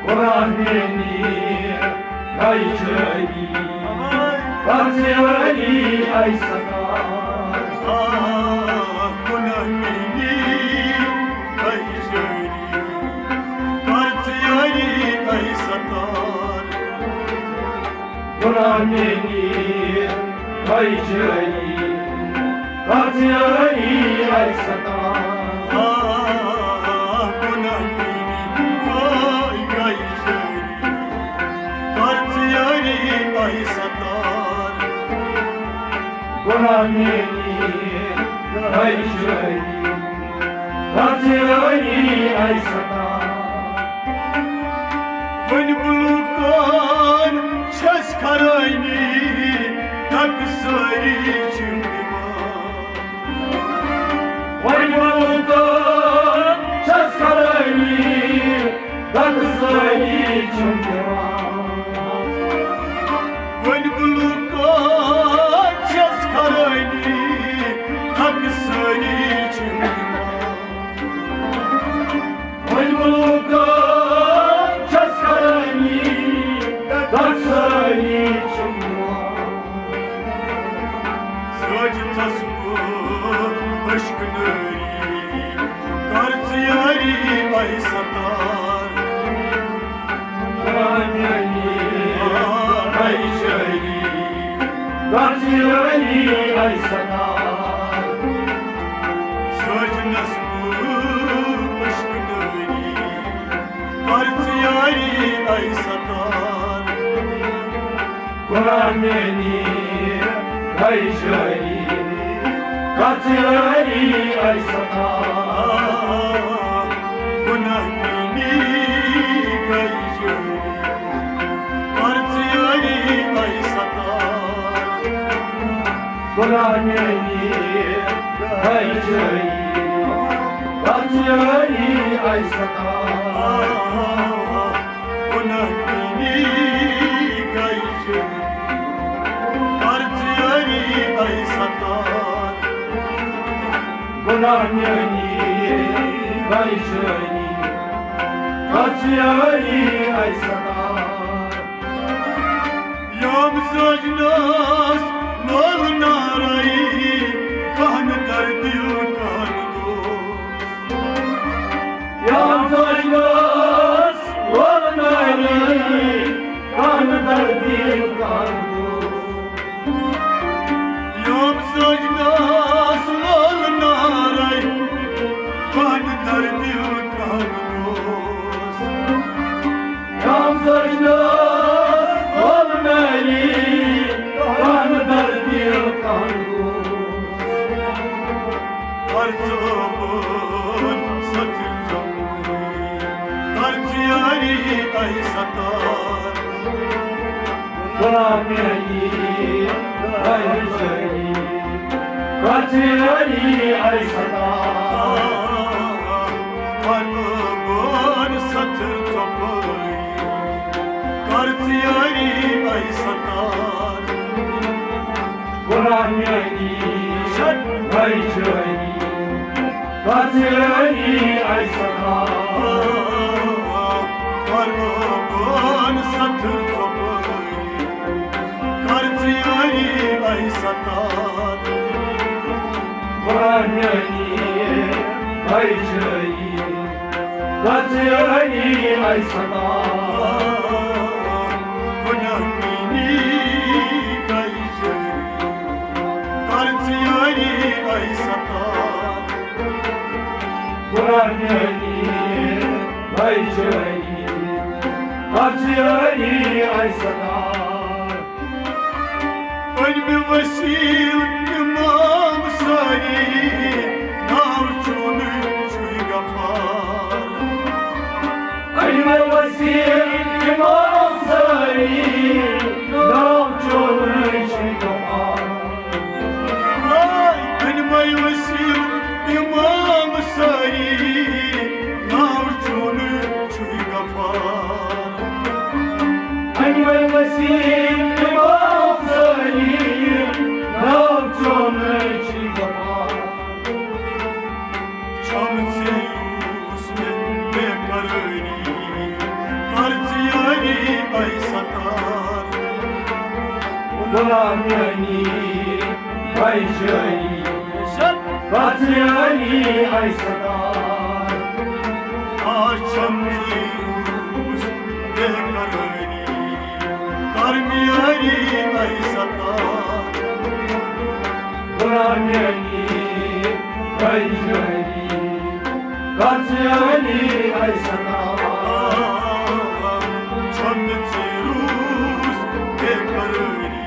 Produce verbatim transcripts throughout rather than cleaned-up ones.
گۄناہ میٛٲنی، گٔے جٲری، کر ژٕ یٲری، اے ستار۔ آہ، گۄناہ میٛٲنی، گٔے جٲری، کر ژٕ یٲری، اے ستار۔ گۄناہ میٛٲنی، گٔے جٲری، کر ژٕ یٲری، اے ستار۔ آہ، گۄناہ میٛٲنی، گٔے جٲری، کر ژٕ یٲری، اے ستار۔ گۄناہ میٛٲنی، گٔے جٲری، کر ژٕ یٲری، اے ستار۔ وۄنۍ بہٕ لوٗکن چھَس خرٲنی، دَکہٕ سٲری چھِم دِوان۔ وۄنۍ بہٕ لوٗکن چھَس خرٲنی، دَکہٕ سٲری چھِم دِوان۔ وۄنۍ بہٕ لوٗکن چھَس خرٲنی، دَکہٕ سٲری چھِم دِوان۔ وۄنۍ بہٕ لوٗکن چھَس خرٲنی، دَکہٕ سٲری چھِم دِوان۔ سوچ تھس بہٕ عشق نٲری، کر ژٕ یٲری، اے ستار۔ میٛٲنی، اے جٲری، کر ژٕ یٲری، اے ستار۔ سوچ نس بہٕ عشق نٲری، کر ژٕ یٲری، اے ستار۔ گۄناہ میٛٲنی، گٔے جٲری، کر ژٕ یٲری، اے ستار۔ گۄناہ میٛٲنی، گٔے جٲری، کر ژٕ یٲری، اے ستار۔ گۄناہ میٛٲنی، گٔے جٲری، کر ژٕ یٲری، اے ستار۔ گۄناہ میٛٲنی، گٔے جٲری، کر ژٕ یٲری، اے ستار۔ گۄناہ میٛٲنی، گٔے جٲری، کر ژٕ یٲری، اے ستار۔ یام زٲجنس لول نارے، کہن در دل کہن دوست۔ یام زٲجنس لول نارے، کہن در دل کہن دوست۔ یام زٲجنس لول نارے، کہن در دل کہن دوست۔ یام زٲجنس لول نارے، کہن در دل کہن دوست۔ کر ژٕ بہٕ ستھ ژٕ، کر ژٕ یٲری، اے ستار۔ گۄناہ میٛٲنی، اے جٲری، کر ژٕ یٲری، اے ستار۔ کر ژٕ بہٕ ستھ ژٕ، کر ژٕ یٲری، اے ستار۔ گۄناہ میٛٲنی، شک۔ اے جٲری، کر ژٕ یٲری، اے ستار۔ قربان ستھر ژۄپٲرۍ، کر ژٕ یٲری، اے ستار۔ گۄناہ میٛٲنی، اے جٲری، کر ژٕ یٲری، اے ستار۔ گۄناہ میٛٲنی، اے جٲری، کر ژٕ یٲری، اے ستار۔ گۄناہ میٛٲنی، اے جٲری، کر ژٕ یٲری، اے ستار۔ پٔتمہِ وسیٖل اِمام سٲری، ناو چونُے چھُے غفار۔ پٔتمہِ وسیٖل اِمام سٲری، ناو چونُے چھُے غفار۔ ہاے، پٔتمہِ وسیٖل اِمام سٲری، ناو چونُے چھُے غفار۔ پٔتمہِ وسیٖل اِمام سٲری، ناو چونُے چھُے غفار۔ چھم ژےٚ یوٗس مےٚ بے قرٲری، کر غلامی، بے چینی، بے چینی، اے ستار۔ آز چھم ژٕے روٗس بے قرٲری، کر میٲری اے ستار۔ غلامی، بے چینی، بے چینی، اے ستار۔ چھم ژٕے روٗس بے قرٲری،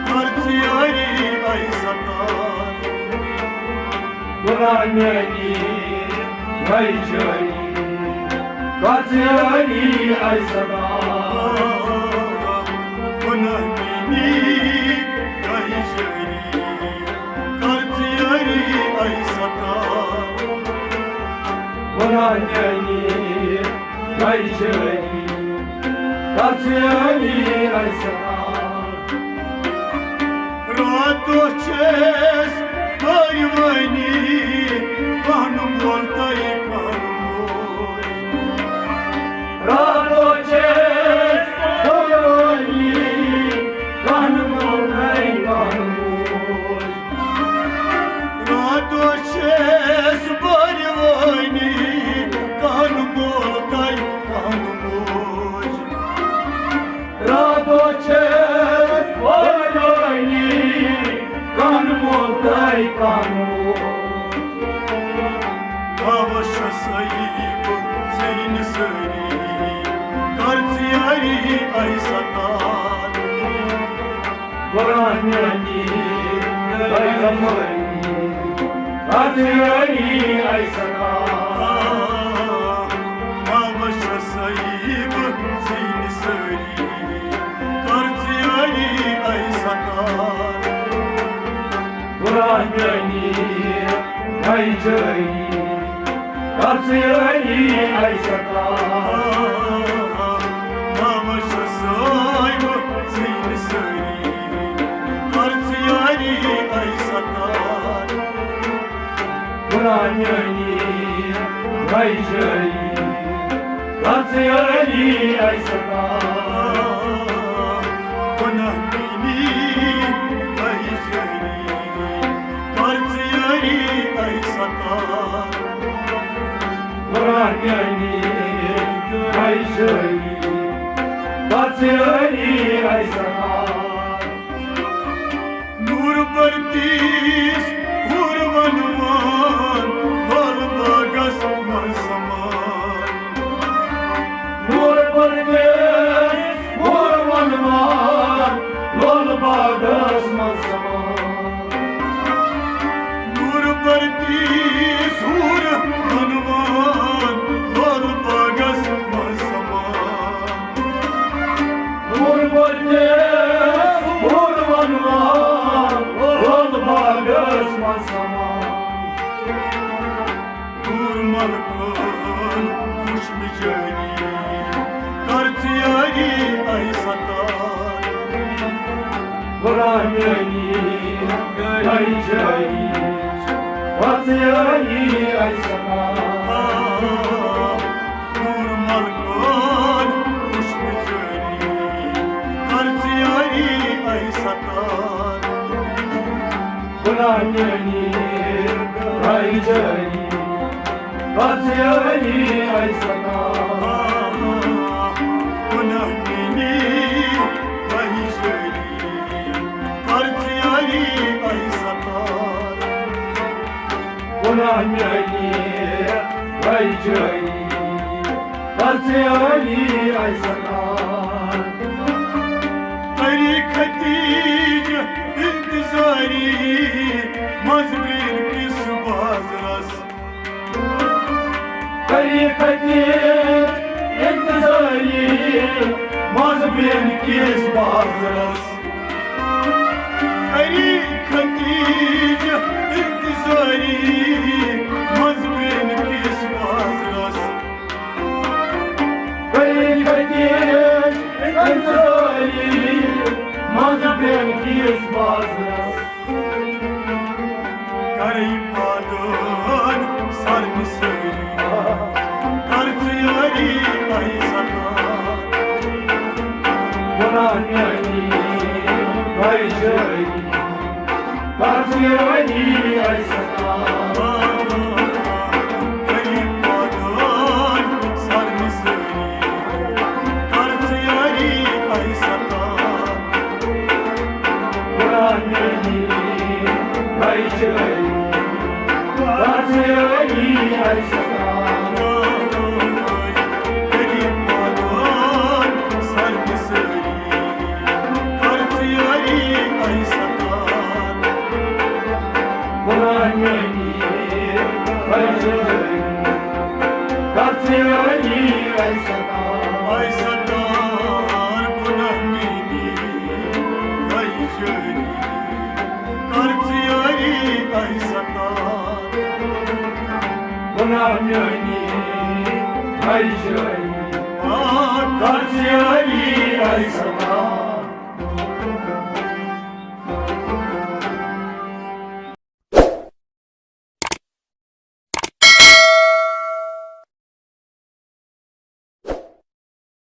کر ژٕ یٲری اے ستار۔ غلامی، بے چینی، بے چینی، اے ستار۔ گناہ میٲنی، بے چینی، کر ژٕ یٲری اے ستار۔ غلامی، بے چینی، بے چینی، اے ستار۔ راتو چھس پروانی، کانہٕ مول تہٕ کانہٕ موج۔ راتو چھس پروانی، کانہٕ مول تہٕ کانہٕ موج۔ راتو چھس پروانی، کانہٕ مول تہٕ کانہٕ موج۔ راتو چھس پروانی، کانہٕ مول تہٕ کانہٕ موج۔ آوس چھسے بہٕ ژےٚ نِش سٲری، کر ژٕ یٲری اے ستار۔ غلامی، بے چینی، بے چینی، اے ستار۔ آوس چھسے بہٕ ژےٚ نِش سٲری، کر ژٕ یٲری اے ستار۔ غلامی، بے چینی، بے چینی، اے ستار۔ آوس چھسے بہٕ ژےٚ نِش سٲری، کر ژٕ یٲری اے ستار۔ غلامی، بے چینی، بے چینی، اے ستار۔ گناہ میٲنی، بے چینی، کر ژٕ یٲری اے ستار۔ غلامی، بے چینی، بے چینی، اے ستار۔ نور پردیس، حور ونوان، لول باغس منٛز سمان۔ نور پردیس، حور ونوان، لول باغس منٛز سمان۔ نور پردیس، حور ونوان، لول باغس منٛز سمان۔ حور پردیس، حور ونوان، لول باغس منٛز سمان۔ حور ملکن وُچھ مےٚ جٲری، کر ژٕ یٲری اے ستار۔ غلامی، بے چینی، بے چینی، اے ستار۔ حور ملکن وُچھ مےٚ جٲری، کر ژٕ یٲری اے ستار۔ غلامی، بے چینی، بے چینی، اے ستار۔ گناہ میٲنی، بے چینی، کر ژٕ یٲری اے ستار۔ غلامی، بے چینی، بے چینی، اے ستار۔ طریقتٕچ انتظٲری منٛز برٛینٛڈ کِس بازرس۔ طریقتٕچ انتظٲری منٛز برٛینٛڈ کِس بازرس۔ طریقتٕچ انتظٲری منٛز برٛینٛڈ کِس بازرس۔ طریقتٕچ انتظٲری منٛز برٛینٛڈ کِس بازرس۔ کرے پادن سر نثٲری، کر ژٕ یٲری اے ستار۔ کر ژٕ یٲری اے ستار۔ کٔرِتھ پٲدٕ سرمہِ سٲری، کر ژٕ یٲری اے ستار۔ گۄناہ میٲنی، اے جٲری، کر ژٕ یٲری اے ستار۔ کٔرِتھ پٲدٕ سرمہِ سٲری، کر ژٕ یٲری اے ستار۔ گۄناہ میٲنی، اے جٲری، کر ژٕ یٲری اے ستار۔ اے ستار، گۄناہ میٲنی، اے جٲری، کر ژٕ یٲری اے ستار۔ گۄناہ میٲنی، اے جٲری، آ، کر ژٕ یٲری اے ستار۔